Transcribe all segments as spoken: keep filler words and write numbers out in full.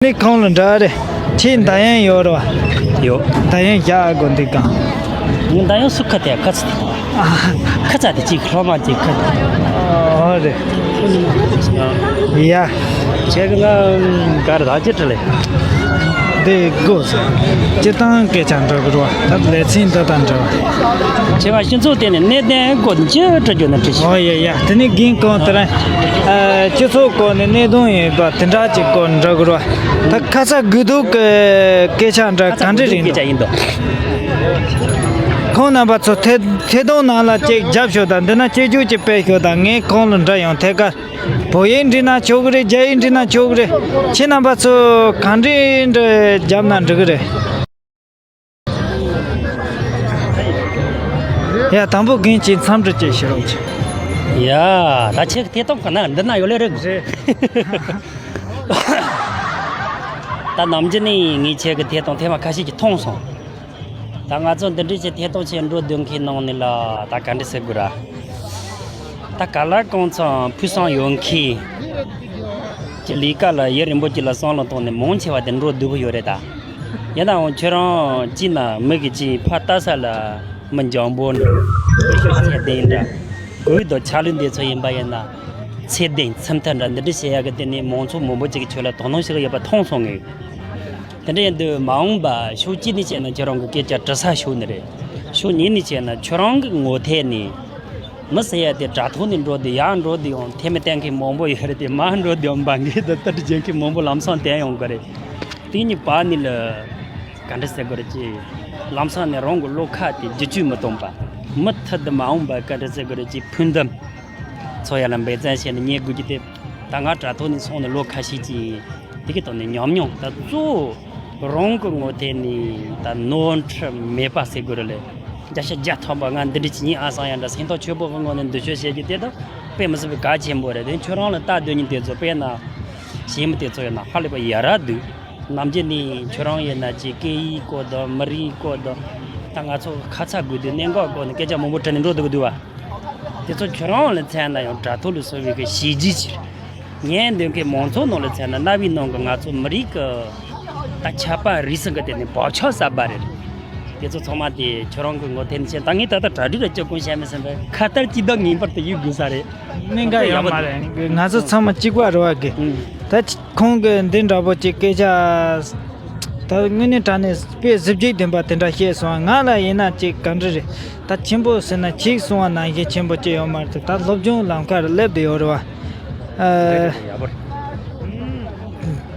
ནི་ཁོང་ལ་འདྲ་རེད། ཁྱེད་འདར་ཡན་ཡོད་རེད་བ། ཡོད། འདར་ཡན་བཞག་དགོས་འདུག་གམ། ངས་འདར་ཡན་སུ་ཁ་དེ་ཁ་ཚ། ཁ་ཚ་དེ་གཅིག་སློབ་མ་གཅིག་ཁ། ཨོ་རེད། ཡ། ཁྱེད་ཀྱི་ང་ག་རེ་ད་ཅི་དྲི་ལེ། འདི་དགོས་ཟེར། སྤྱི་བཏང་སྐད་ཆ་འདྲ་གི་རེད་བ། ད་ལས་ཚན་འདི་དང་འདྲ་བ། ཁྱེད་ཀྱི་སྤྱི་ཚོགས་དེ་ནས་གནད་དོན་སྐོར་ཅི་དྲི་རྒྱུ་ན་དྲི་ཤོག་ཨོ་ཡ་ཡ། དེ་ནི་རྒན་ཁོང་དེ་རིང་། ཨ། སྤྱི་ཚོགས་སྐོར་ནས་གནད་དོན་ཡིན་པ་དེ་འདྲ་ཅིག་སྐོར་འདྲ་གི་རེད་བ། ད་ཁ་ཚ་དགོས་གཏུག་གི་སྐད་ཆ་འདྲ་ག་འདྲ་རེད་འདུག་སྐད་ཆ་ཡིན་འདུག་ཁོང་རྣམ་པ་ཚོ་ཐད་ཐད་གཏོང་ནང་ལ་ཅིག་རྒྱབ་ཤོག་དང་། འདི་ན་སྐྱིད་རྒྱུ་ཅིག་སྤེལ་ཤོག་དང་། ངས་ཁོང་ལ་འདྲི་ཡོང་། ཐད་ཀར་བོད་ཡིག་འབྲི་ན་ཆོག་གི་རེད། རྒྱ་ཡིག་འབྲི་ན་ཆོག་གི་རེད། ཁྱེད་རྣམ་པ་ཚོ་གང་འདྲ་འདྲ་རྒྱབ་ན་འགྲིག་གི་རེད། ཡ། དང་པོ་རྒན་གྱིས་འཚམས་འདྲི་ཅིག་ཞུ་རོགས་བྱེད། ཡ། ད་ཁྱེད་ཀྱི་ཐད་གཏོང་ག་ན་འདི་ན་ཡོད་ལེ་རེད། རེད། ད་ནམ་རྒྱུན་ནས་ངས་ཁྱེད་ཀྱི་ཐད་གཏོང་ཐེངས་མ་ཁ་ཤས་ཀྱིས་མཐོང་སོང་། ད་ང་ཚོ་འདི་འདྲའི་ཆེད་ཐད་གཏོང་བྱེད་འགྲོ་སྡོད་མཁན་ནང་ནས་ལ་ད་ག་འདྲ་ཟེར་དགོས་ར། ད་ག་ལ་གང་འཚམ་ཕུགས་བསམ་ཡོད་མཁན་གྱི་ལས་ཀ་ལ་ཡུན་རིང་པོ་ཅིག་ལ་བསམ་བློ་བཏང་ནས་མང་ཆེ་བ་དེ་འགྲོ་སྡོད་པོ་ཡོད་རེད་ད། ཡིན་ནའང་ཁྱོད་རང་ཅིག་ན་མི་གི་ཅིག་ཕར་ལྟ་ས་ལ་མི་འཇམ་པོ་འདྲ། ཚད་ལྡན་འདྲ། གོས་དང་ཆ་ལུགས་འདི་ཚོ་ཡིན་པ་ཡིན་ན། ཚད་ལྡན་ཚུལ་མཐུན་འདྲ་འདི་འདྲ་བྱེད་ཡག་གི་དེ་ནས་མང་ཚོགས་མང་པོ་ཅིག་གི་ཁྱོད་ལ་དོ་སྣང་ཞིག་ཡོད་པ་མཐོང་སོང་ངས། དེ་འདྲ་ཡིན་དུས་མ་འོངས་པ་ཕྱོགས་གཅིག་ནས་བྱས་ན་ཁྱོད་རང་གི་སྐད་ཆ་དྲི་ས་ཤོར་ནི་རེད། ཕྱོགས་གཉིས་ནས་བྱས་ན་ཁྱོད་རང་གི་ངོ་ཐད་ནས་མི་ཟེར་ཡ་དེ་དྲ་ཐོག་ནས་འགྲོ་དུས་ཡར་འགྲོ་དུས་ཡང་ཐེ་མི་བསྟན་མཁན་མང་པོ་ཡོད་རེད་དེ། མར་འགྲོ་དུས་ཡང་འབའ་འགས་དང་ཏིལ་བྱེད་མཁན་མང་པོ་ལམ་སང་བསྟན་ཡོང་གི་རེད། དེ་གཉིས་བར་ནས་ལ་ག་འདྲ་ཟེར་དགོས་རེད་ཅེ། ལམ་སང་ནས་རང་གི་བློ་ཁ་དེ་བསྒྱུར་བཅོས་མི་གཏོང་པ། མུ་མཐུད་དུ་མ་འོངས་པ་ག་འདྲ་ཟེར་དགོས་རེད་ཅེ། ཕུགས་འདུན་ཚོ་ཡ་ལ་འབད་བརྩོན་བྱས་ནས་ཉན་དགོས་ཀྱི་དེ། ད་ང་དྲ་ཐོག་ནས་སོང་ནས་ལོ་ཁ་ཤས་ཀྱི་དེ་གི་ཐོག་ནས་ཉམས་མྱོང་ད་གཙོ་བོ་རང་གི་ངོ་ཐད་ནས་ད་ནོར་འཁྲུལ་མེད་པ་ཟེར་དགོས་རེད་ལེ། བརྒྱ་ཆ་བརྒྱ་ཐམ་པ་ང་འདི་འདྲ་ཅིག་ཡིན་ཨ་བསམ་ཡ་འདྲ་སེམས་ཐག་ཆོད་པོ་གི་ངང་ནས་འདུ་ཤོག་བྱེད་རྒྱུ་དེ་དང་དཔེ་མི་སྲིད་པའི་གལ་ཆེན་པོ་རེད་དེ། ཁྱོད་རང་ལ་ལྟ་སྡོད་མཁན་དེ་ཚོ་དཔེར་ན་གཞས་མི་དེ་ཚོ་ཡིན་ན་ཧ་ལས་པ་ཡ་རབས་འདུག་ནམ་རྒྱུན་ནས་ཁྱོད་རང་ཡིན་ན་ཅིག་སྐད་ཡིག་སྐོར་དང་མི་རིགས་སྐོར་དང་། ད་ང་ཚོ་ཁ་ཚ་དགོས་དུས་གནད་འགག་སྐོར་ནས་སྐད་ཆ་མང་པོ་དྲིས་ནས་འགྲོ་སྡོད་ཀྱི་འདུག་བ། དེ་ཚོ་ཁྱོད་རང་ལ་མཚོན་ན་ཡང་དྲ་ཐོག་ལ་བཟོ་བའི་གི་གཞས་བརྗིད་ཅིག་རེད། ཉན་འདོད་མཁན་མང་ཚོགས་ནང་ལ་མཚོན་ན་གནའ་བོའི་ནང་གི་ང་ཚོ་མི་རིགས་ཀྱི་ད་ཆབ་དཔལ་རིག་གཞུང་གི་སྟེང་ནས་བག་ཆགས་ཟབ་པ་རེད། དེ་ཚོ་ཚང་མ་དེ་ཁྱོད་རང་གི་ངོ་ཐད་ནས་བཤད། ད་ངས་ད་ལྟ་གྲ་སྒྲིག་ལ་སྤྱི་ཁོང་བཤད་མི་ཟིན་པས་ཁ་བཏར་གྱི་ད་ངེས་པར་དུ་ཡོད་དགོས་ས་རེད། གནད་འགག་ཡོད་མ་རེད། ང་ཚོ་ཚང་མ་གཅིག་པ་རེད་བ་གི། ད་ཁོང་གིས་འདི་འདྲ་པོ་ཅིག་སྐད་ཆ། ད་དངོས་གནས་དྲང་གནས་དཔེ་གཟི་བརྗིད་ལྡན་པ་དེ་འདྲ་བཤད་སོང་། ང་ལ་ཡིན་ན་ཅིག་ག་འདྲ་རེད། ད་ཆེན་པོ་ཟེར་ན་ཅིག་གསུང་བ་ནང་བཞིན་ཆེན་པོ་ཅིག་ཡོད་མ་རེད། ད་སློབ་སྦྱོང་ལམ་ཁར་སླེབས་བསྡད་ཡོད་རེད་བ། ཨ།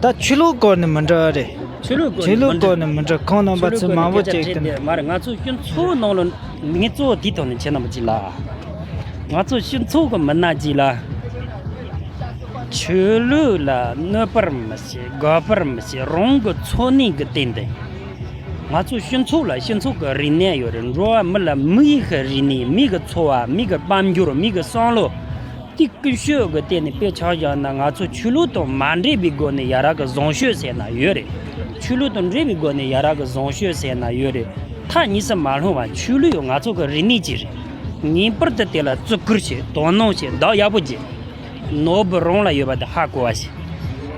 ད་ཆོས་ལུགས་སྐོར་ནས་མི་འདྲ་བ་རེད། ཆོས་ལུགས་སྐོར་ཆོས་ནས་ལུགས་མི་འདྲ། སྐོར་ནས་མི་འདྲ། ཁོང་རྣམ་པ་ཆོས་ལུགས་ཚོས་སྐོར་མང་པོ་ནས་སྐད་ཆ་ཅིག་དྲིས་དེ། ཏེ་མ་རེད། ང་ཚོ་སྤྱི་ཚོགས་ནང་ལ་ངས་གཙོ་བོ་དེའི་ཐོག་ནས་བྱེད་ན་མི་གཅིག་ལ། ང་ཚོ་སྤྱི་ཚོགས་ཀྱི་མི་སྣ་གཅིག་ལ། ཆོས་ལུགས་ལ་གནོད་པར་མི་བྱེད། དགག་པར་མི་བྱེད། རང་གི་འཚོ་གནས་ཀྱི་སྟེང་དུ། ང་ཚོ་སྤྱི་ཚོགས་ལ་སྤྱི་ཚོགས་ཀྱི་རིག་གནས་ཡོད་རེད། འགྲོ་བ་མི་ལ་མི་ཡི་གི་རིག་གནས། མི་གི་འཚོ་བ། མི་གི་དཔལ་འབྱོར། མི་གི་བསམ་བློ། དེ་ཀུན་སྤྱོད་ཀྱི་སྟེང་ནས་དཔེ་ཆ་བཞག་ན་ང་ཚོ་ཆོས་ལུགས་དང་མ་འདྲེས་པའི་སྒོ་ནས་ཡ་རབས་ཀྱི་བཟང་སྤྱོད་ཟེར་ན་ཡོད་རེད། ཆོས་ལུགས་དང་འདྲེས་པའི་སྒོ་ནས་ཡ་རབས་ཀྱི་བཟང་སྤྱོད་ཟེར་ན་ཡོད་རེད། ཐག་ཉེ་སར་མ་ལྷུང་བ་ཆོས་ལུགས་ཡང་ང་ཚོ་གི་རིག་གནས་ཅིག་རེད། ངེས་པར་དུ་དེ་ལ་བརྩི་བཀུར་བྱེད། དོ་སྣང་བྱེད། བདག་ཡག་པོ་བྱེད། ནོར་བུ་རང་ལ་ཡོད་པ་དེ་ཧ་གོ་བ་བྱེད།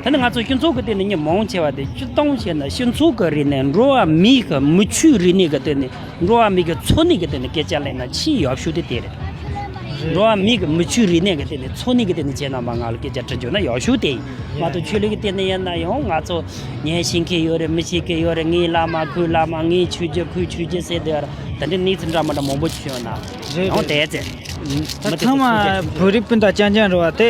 ད་ནི་ང་ཚོ་སྤྱི་ཚོགས་ཀྱི་སྟེང་ནས་མི་མང་ཆེ་བ་དེ་སྤྱིར་བཏང་བྱས་ན་སྤྱི་ཚོགས་ཀྱི་རིག་གནས། འགྲོ་བ་མིའི་གི་མི་ཆོས་རིག་གནས་ཀྱི་སྟེང་ནས། འགྲོ་བ་མི་གི་འཚོ་གནས་ཀྱི་སྟེང་ནས་སྐད་ཆ་གླེང་ན་ཆེས་ཡག་ཤོས་དེ་དེ་རེད། འགྲོ་བ་མི་གི་མི་ཆོས་རིག་གནས་ཀྱི་སྟེང་ནས། འཚོ་གནས་ཀྱི་སྟེང་ནས་བྱས་ན་མ་ང་ལ་སྐད་ཆ་དྲི་རྒྱུ་ན་ཡག་ཤོས་དེ་ཡིན་མ་གཏོགས། ཆོས་ལུགས་ཀྱི་སྟེང་ནས་ཡིན་ན་ཡང་ང་ཚོ་ཉན་ཤེས་མཁན་ཡོད་རེད། མི་ཤེས་མཁན་ཡོད་རེད། ངའི་བླ་མ་ཁོའི་བླ་མ། ངའི་ཆོས་རྒྱུད་ཁོའི་ཆོས་རྒྱུད་ཟེར་བསྡད་ཡོད་རེད། ད་འདྲའི་གནས་ཚུལ་འདྲ་མི་འདྲ་མང་པོ་བྱུང་ཡོད་ན། རེད་ཡང་རེད། དེ་ཚེ་ད་མི་དེ་ཚང་ཚོ་མ་ཆོས་རྒྱུད། བོད་རིགས་སྤུན་ཟླ་རྐྱང་རྐྱང་རེད་བ། དེ་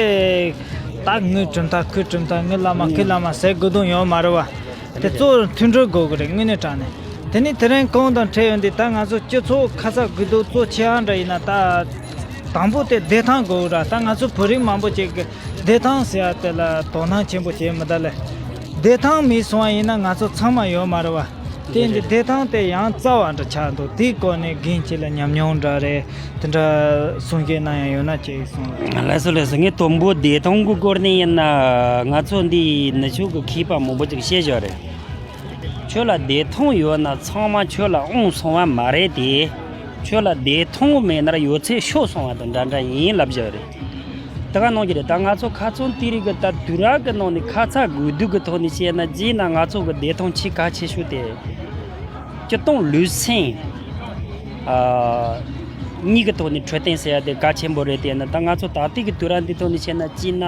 ད་ངའི་གྲུབ་མཐའ་ཁོའི་གྲུབ་མཐའ། ངའི་བླ་མ་ཁོའི་བླ་མ་ཟེར་དགོས་དོན་ཡོད་མ་རེད་བ། དེ་གཙོ་བོ་མཐུན་སྒྲིལ་དགོས་ཀྱི་རེད། དངོས་གནས་དྲང་གནས། དེ་ནས་དེ་རིང་གོང་དང་འཕྲད་ཡོང་དུས་ད་ང་ཚོ་སྤྱི་ཚོགས་ཁ་ཚ་དགོས་གཏུག་གཙོ་ཆེ་བ་འདྲ་ཡིན་ན། ད་དང་པོ་དེ་བདེ་ཐང་དགོས་ར། ད་ང་ཚོ་བོད་རིགས་མང་པོ་ཅིག་གིས་བདེ་ཐང་ཟེར་ཡ་དེ་ལ་དོ་སྣང་ཆེན་པོ་བྱེད་མི་འདུག་ལེ། བདེ་ཐང་མེད་སོང་བ་ཡིན་ན་ང་ཚོ་ཚང་མ་ཡོད་མ་རེད་བ། དེ་འདི་བདེ་ཐང་དེ་ཡང་རྩ་བ་འདྲ་ཆགས་འདུག་དེའི་སྐོར་ནས་རྒན་ཁྱེད་ལ་ཉམས་མྱོང་འདྲ་རེད། དེ་འདྲ་གསུང་བཤད་གནང་ཡ་ཡོད་ན་ཅིག་གསུངས་རོགས། ལགས་སོ་ལགས་སོ། ངས་དང་པོ་བདེ་ཐང་གི་སྐོར་ནས་ཡིན་ན། ང་ཚོ་འདི་ནུབ་ཕྱོགས་ཀྱི་མཁས་པ་མང་པོ་ཅིག་བཤད་བཞག་རེད། ཁྱོད་ལ་བདེ་ཐང་ཡོད་ན་ཚང་མ་ཁྱོད་ལ་དབང་སོང་བ་མ་རེད་དེ། ཁྱོད་ལ་བདེ་ཐང་མེད་ན་ཡོད་ཚད་ཤོར་སོང་བ་དང་འདྲ་འདྲ་ཡིན་ལབ་བཞག་རེད། དེ་ག་གནང་རྒྱུ་རེད། ད་ང་ཚོ་ཁ་ཚོན་དེ་རིགས་ཀྱི་ད་དུས་རབས་ཀྱི་ནང་ནས་ཁ་ཚ་དགོས་གཏུགས་ཀྱི་ཐོག་ནས་བཤད་ན། རྗེས་ན་ང་ཚོ་གི་བདེ་ཐང་ཆེས་གལ་ཆེ་ཤོས་དེ། སྤྱིར་བཏང་ལུས་སེམས། ཨ། གཉིས་ཀྱི་ཐོག་ནས་འཕྲོད་བསྟེན་ཟེར་ཡ་དེ་གལ་ཆེན་པོ་རེད། དེ་ན་ད་ང་ཚོ་ད་ལྟའི་གི་དུས་རབས་འདི་ཐོག་ནས་བཤད་ན། སྤྱིར་ན་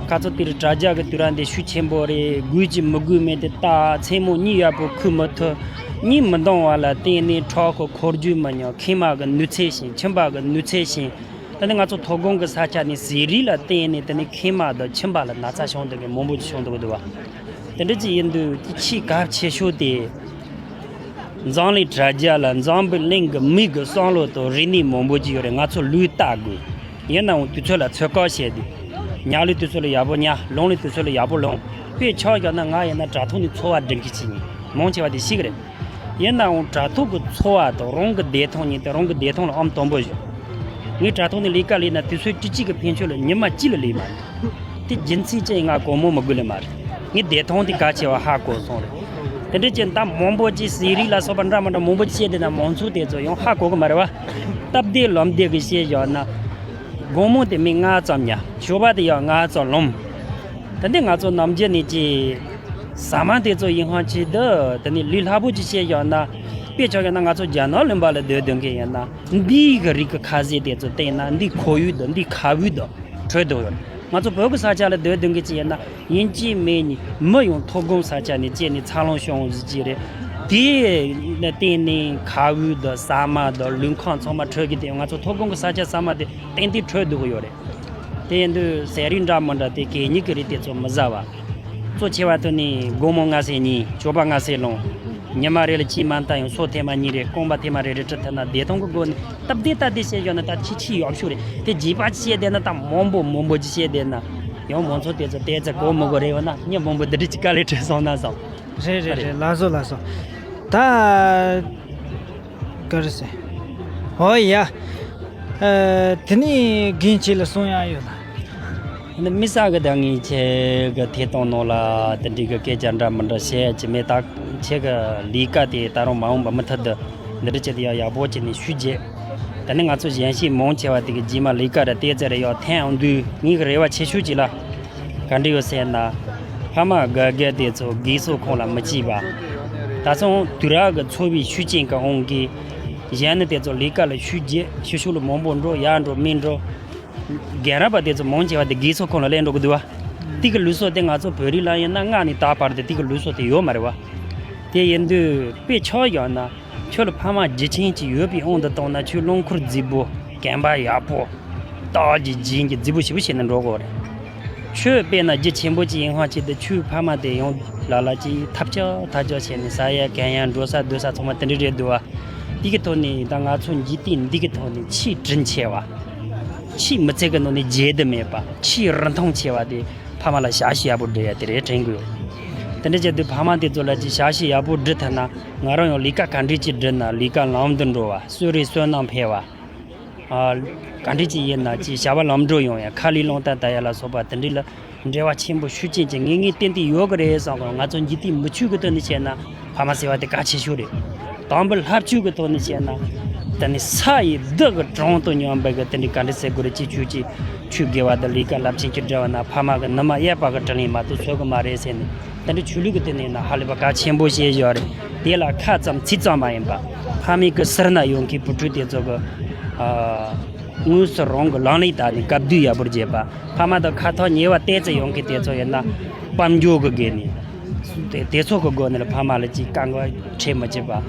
ཁ་ཚོན་དེ་རིགས་དྲ་རྒྱ་གི་དུས་རབས་འདི་ཤུགས་ཆེན་པོ་རེད། དགོས་ཀྱི་མི་དགོས་མེད་དེ། ད་མཚན་མོ་གཉིད་ཡག་པོ་ཁུག་མི་ཐུབ། གཉིད་མི་འདང་བ་ལ་བརྟེན་ནས་ཁྲག་གི་འཁོར་རྒྱུག་མི་ཉུང་། མཁལ་མ་གི་ནུས་ཚད་ཞན། མཆིན་པ་གི་ནུས་ཚད་ཞན། ད་ནི་ང་ཚོ་མཐོ་སྒང་གི་ས་ཆ་ནས་ཟས་རིགས་ལ་བརྟེན་ནས། དེ་ནི་མཁལ་མ་དང་མཆིན་པ་ལ་ན་ཚ་བྱུང་བསྡད་མཁན་མང་པོ་ཅིག་བྱུང་འདུག་གི་འདུག་བ། དེ་འདྲ་ཅིག་ཡིན་དུས་དེ་ཆེས་གལ་ཆེ་ཤོས་དེ། འཛམ་གླིང་དྲ་རྒྱ་ལ་འཛམ་བུ་གླིང་གི་མི་གི་བསམ་བློ་དང་རིག་གནས་མང་པོ་ཅིག་ཡོད་རེད། ང་ཚོ་ལུས་ལྟ་དགོས། ཡིན་ནའང་དུས་ཚོད་ལ་ཚོད་བཀག་བྱས་ཏེ། ཉལ་ལུགས་དུས་ཚོད་ལ་ཡག་པོ་ཉལ། ལངས་ལུགས་དུས་ཚོད་ལ་ཡག་པོ་ལངས། དཔེ་ཆ་བཞག་ན་ང་ཡིན་ན་དྲ་ཐོག་ནས་འཚོ་བ་སྒྲུབ་མཁན་ཅིག་ཡིན། མང་ཆེ་བ་དེ་ཤེས་ཀྱི་རེད། ཡིན་ནའང་དྲ་ཐོག་གི་འཚོ་བ་དང་རང་གི་བདེ་ཐང་གཉིས་དེ། རང་གི་བདེ་ཐང་ལ་ཨང་དང་པོ་བཞག་ངས་དྲ་ཐོག་ནས་ལས་ཀ་ལས་ན་དུས་ཚོད་བཅུ་གཅིག་གི་ཕན་ཆོད་ལ་ཉི་མ་གཅིག་ལ་ལས་མ་རེད། དེ་རྒྱུ་མཚན་ཅི་ཡིན་ང་གོ་མོ་མི་དགོས་ལས་མ་རེད། ངས་བདེ་ཐང་དེ་གལ་ཆེ་བ་ཧ་གོ་སོང་རེད། དེ་འདྲ་ཅན་ད་མང་པོ་ཅིག་ཟས་རིགས་ལ་སོགས་པ་འདྲ་མི་འདྲ་མང་པོ་ཅིག་བཤད་བསྡད་ན། མང་ཚོགས་དེ་ཚོ་ཡང་ཧ་གོ་གི་མ་རེད་བ། སྟབས་བདེ་ལམ་བདེ་གི་བཤད་བཞག་ན། དགོང་མོ་དེ་མི་ལྔ་ཙམ་ཉལ། ཞོགས་པ་དེ་ཡང་ལྔ་ཙམ་ལངས། ད་འདི་ང་ཚོ་ནམ་རྒྱུན་ནས་ཀྱི་ཟ་མ་དེ་ཚོ་ཡིན་ཧང་ཆེད་དུ། དེ་ནི་ལུས་སླ་པོ་ཅིག་བཤད་བཞག་ན། དཔེ་ཆ་བཞག་ན་ང་ཚོ་རྒྱ་ནག་ལུང་པ་ལ་སྡོད་སྡོད་མཁན་ཡིན་ན། འདི་གི་རིགས་ཀྱི་ཁ་ཟས་དེ་ཚོ་བསྟེན་ན། འདི་ཁོར་ཡུག་དང་འདི་ཁ་བུད་དང་འཕྲོད་འདུག་ཡོད། ང་ཚོ་བོད་ཀྱི་ས་ཆ་ལ་སྡོད་སྡོད་མཁན་ཅིག་ཡིན་ན། ཡིན་གཅིག་མིན་གཉིས་མི་ཡང་མཐོ་སྒང་ས་ཆ་ནས་སྐྱེས་ནས་འཚར་ལོངས་བྱུང་བ་ཅིག་རེད། དེ་ལ་བརྟེན་ནས་ཁ་བུད་དང་ཟ་མ་དང་ལུས་ཁམས་ཚང་མ་འཕྲོད་ཀྱི། དེ་ང་ཚོ་མཐོ་སྒང་གི་ས་ཆ་ཚང་མ་དེ་ཏན་ཏན་འཕྲོད་འདུག་ཡོད་རེད། དེ་ཡིན་དུས་ཟས་རིགས་འདྲ་མི་འདྲ་དེ་གད་སྙིགས་ཀྱི་རིགས་དེ་ཚོ་མི་ཟ་བ། གཙོ་ཆེ་བ་དེ་ནི་དགོང་མོ་སྔ་སེ་ཉལ། ཞོགས་པ་སྔ་སེ་ལངས། ཉི་མ་རེ་ལ་ཅིག་མ་མཐའ་ཡང་སོ་ཐེངས་མ་གཉིས་རེ། རྐང་པ་ཐེངས་མ་རེ་རེ་བྲུད་ཐུབ་ན། བདེ་ཐང་གི་སྒོ་ནས་སྟབས་བདེ་སྟབས་བདེ་བཤད་བཞག་ན་ད་ཆེས་ཆེས་ཡག་ཤོས་རེད། དེ་རྗེས་པ་བཤད་བསྡད་ན་ད་མང་པོ་མང་པོ་ཅིག་བཤད་བསྡད་ན། ཡང་མང་ཚོགས་དེ་ཚོ་བལྟས་ཚེ་གོ་མི་དགོས་རེད། འོ་ན་མི་མང་པོ་འདི་འདྲ་ཅིག་དཀའ་ལས་འཕྲད་སོང་ན་བསམ། རེད་རེད་རེད། ལགས་སོ་ལགས་སོ། ད་ག་རེ་ཟེར། ཨོ་ཡ། ཨ། དེ་ནས་རྒན་ཁྱེད་ལ་གསུང་ཡག་ཡོད་ལ། ནི་དམིགས་བསལ་གི་ད་ངས་ཁྱེད་ཀྱི་ཐད་གཏོང་ནང་ལ་དེ་འདྲའི་གི་སྐད་ཆ་འདྲ་མི་འདྲ་བཤད་ཀྱི་མེད། ད་ཁྱེད་ཀྱི་ལས་ཀ་དེ་ད་རུང་མ་འོངས་པ་མུ་མཐུད་དུ་འདི་འདྲ་བྱས་ཏེ་ཡག་ཡག་པོ་བྱས་ནས་ཤུགས་རྒྱས། ད་ནི་ང་ཚོ་གཞན་ཤེས་མང་ཆེ་བ་དེ་གི་རྗེས་མ་ལས་ཀ་ར་བལྟས་ཚེ་ར་ཡག་ཐན་འོང་དུས། ངའི་གི་རེ་བ་ཆེ་ཤོས་ཅིག་ལ་ག་འདྲ་ཡོད་ཟེར་ན། ཕ་མ་དགའ་དགའ་དེ་ཚོ་སྒེར་གསོ་ཁང་ལ་མི་སྐྱེལ་བ། ད་སོང་དུས་རབས་ཀྱི་འཚོ་བའི་ཤུགས་རྐྱེན་གྱི་དབང་གིས། གཞན་ནི་དེ་ཚོ་ལས་ཀ་ལ་ཤུགས་རྒྱས། ཕྱི་ཕྱོགས་ལ་མང་པོ་འགྲོ། ཡར་འགྲོ་མར་འགྲོ། རྒན་རབས་པ་དེ་ཚོ་མང་ཆེ་བ་དེ་སྒེར་གསོ་ཁང་ལ་སླེབས་འགྲོ་གི་འདུག་བ། དེ་གི་ལུགས་སྲོལ་དེ་ང་ཚོ་བོད་རིགས་ལ་ཡིན་ན་སྔ་ནས་ད་བར་དུ་དེ་གི་ལུགས་སྲོལ་དེ་ཡོད་མ་རེད་བ། དེ་ཡིན་དུས་དཔེ་ཆ་བཞག་ན། ཁྱོད་ལ་ཕ་མ་རྒྱུ་ཆེན་ཅིག་ཡོད་པའི་དབང་དུ་བཏང་ན། ཁྱོད་རླངས་འཁོར་རྫིག་པོ། གན་པ་ཡག་པོ། སྟག་གི་རྒྱན་གྱི་རྫིག་པོ་ཞེ་པོ་བྱས་ནས་འགྲོ་དགོས་རེད། ཁྱོད་དཔེར་ན་རྒྱུ་ཆེན་པོ་ཅིག་ཡིན་ཧང་ཆེད་དུ་ཁྱོའི་ཕ་མ་དེ་ཡང་ལ་ལ་ཅིག་ཐབས་ཆག་ཐབས་ཆག་བྱས་ནས་ཟ་ཡ་གན་ཡ་འགྲོ་ས་སྡོད་ས་ཚང་མ་དེ་འདྲ་རེད་འདུག་བ། དེ་གི་ཐོག་ནས་ད་ང་ཚོ་འཇིག་རྟེན་འདི་གི་ཐོག་ནས་ཆེས་དྲིན་ཆེ་བ། ཆེས་མི་ཚེ་གི་ནང་ནས་བརྗེད་དུ་མེད་པ། ཆེས་རིན་ཐང་ཆེ་བ་དེ་ཕ་མ་ལ་ཞབས་ཕྱི་ཡག་པོ་སྒྲུབ་ཡ་དེ་རེད་དྲན་གི་ཡོད། དེ་འདྲ་བྱས་དུས་ཕ་མ་དེ་ཚོ་ལ་ཅིག་ཞབས་ཕྱི་ཡག་པོ་སྒྲུབ་ཐུབ་ན། ང་རང་ཡང་ལས་ཀ་ག་འདྲས་ཅིག་སྒྲུབ་ན་ལས་ཀ་ལམ་དུ་འགྲོ་བ། གསོལ་རས་བསོད་ནམས་འཕེལ་བ། ཨ། ག་འདྲས་ཅིག་ཡིན་ན་ཅིག་བྱ་བ་ལམ་འགྲོ་ཡོང་ཡ། ཁ་ལས་རླུང་རྟ་བསྡད་ཡ་ལ་སོགས་པ་དེ་འདྲས་ལ་འབྲེལ་བ་ཆེན་པོ་ཤུགས་རྐྱེན་ཅིག་ངེས་ངེས་ཏན་ཏན་ཡོད་གི་རེད་བསམ་གི། ང་ཚོ་འཇིག་རྟེན་མི་ཆོས་ཀྱི་ཐོག་ནས་བཤད་ན་ཕ་མ་ཟེར་བ་དེ་གལ་ཆེ་ཤོས་རེད། དང་པོ་ལྷ་ཆོས་ཀྱི་ཐོག་ནས་བཤད་ན། དེ་ནི་ས་ཡི་བདུད་ཀྱི་གྲངས་དང་མཉམ་པའི་གི་དེ་འདྲའི་ག་འདྲ་ཟེར་དགོས་རེད། ཅིག་ཆོས་ཅིག་ཆོས་དགེ་བ་དང་ལས་ཀ་རླབས་ཆེན་ཅིག་སྒྲུབ་པ་ན་ཕ་མ་གི་ནུ་མ་གཡས་པ་གི་དྲིན་ལན་མ་གཏོགས་ཚོར་གི་མ་རེད་ཟེར་ནས། དེ་འདྲ་ཆོས་ལུགས་ཀྱི་སྟེང་ནས་ན་ཧ་ལས་པ་གལ་ཆེན་པོ་བཤད་ཡོད་རེད། དེ་ལ་ཁ་ཙམ་ཚིག་ཙམ་མ་ཡིན་པ། ཕ་མའི་གི་ཟུར་ན་ཡོང་མཁན་བུ་ཕྲུག་དེ་ཚོ་གི། ཨ། དངོས་སུ་རང་གི་ལག་ལེན་བསྟར་ནས་དགའ་སྡུག་ཡག་པོར་བྱེད་པ། ཕ་མ་དང་ཁ་ཐག་ཉེ་བ་ཏོག་ཙམ་ཡོང་མཁན་དེ་ཚོ་ཡིན་ན། དཔལ་འབྱོར་གི་སྒོ་ནས། དེ་དེ་ཚོ་གི་སྒོ་ནས་ལ་ཕ་མ་ལ་ཅིག་དཀའ་ངལ་འཕྲད་མི་བྱེད་པ།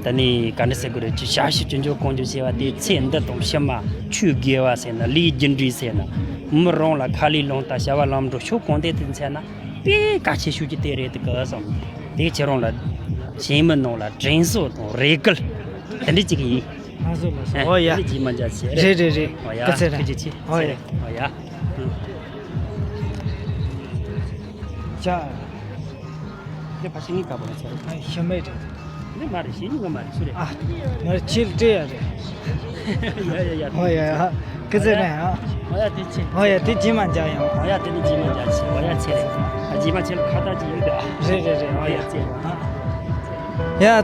དེ་ནས་ག་འདྲ་ཟེར་དགོས་རེད། ཅིག་ཞབས་ཞུ་ཅི་འཇོག་གང་འཇོག་བྱེད་པ་དེ་ཚེ་འདི་དང་ཕྱི་མ་ཆོས་དགེ་བ་ཟེར་ན། ལས་རྒྱུ་འབྲས་ཟེར་ན། མི་རང་ལ་ཁ་ལས་རླུང་རྟ་བྱ་བ་ལམ་འགྲོ་ཕྱོགས་གང་ཐད་དུ་འཚལ་ན། དཔེ་གལ་ཆེ་ཤོས་ཀྱི་དེ་རེད་དུ་གི་བསམ། དེ་ཁྱེད་རང་ལ་གཞན་མི་ནང་ལ་དྲིན་གཟོ་དང་རེ་སྐུལ་དེ་འདྲ་ཅིག་ཡིན། ང་ཚོ་ལ་སོ། ཨོ་ཡ། དེ་རྗེས་མ་མཇལ་ཆེ་རེད། རེད་རེད་རེད། ཨོ་ཡ། སྐུ་ཚེ་རིང་། ཐུགས་རྗེ་ཆེ། ཨོ་ཡ། ཨོ་ཡ། ཅ། དེ་ཕ་ཤི་ངི་ཀ་བོ་ལ་ཆེ་རེད། ཨ། ཤི་མེད་རེད། འདི་མ་རེད། ཤི་ཉི་ག་མ་རེད། སུ་རེད། ཨ། ང་ཁྱིལ་སྤྲད་ཡ་རེད། ཡ་ཡ་ཡ། ཨོ་ཡ་ཡ། སྐུ་ཚེ་རིང་ཨ། ཨོ་ཡ་དེ་ཆེ། ཨོ་ཡ་དེ་རྗེས་མ་མཇལ་ཡོང་། ཨོ་ཡ་དེ་ནི་རྗེས་མ་མཇལ་ཆེ། ཨོ་ཡ་ཆེ་རེད། ཨ། རྗེས་མ་ཆེ་ལ་ཁ་བཏགས་ཅིག་ཡོད་དོ། རེད་རེད་རེད། ཨོ་ཡ་ཆེ། ཨ། ཡ་ད།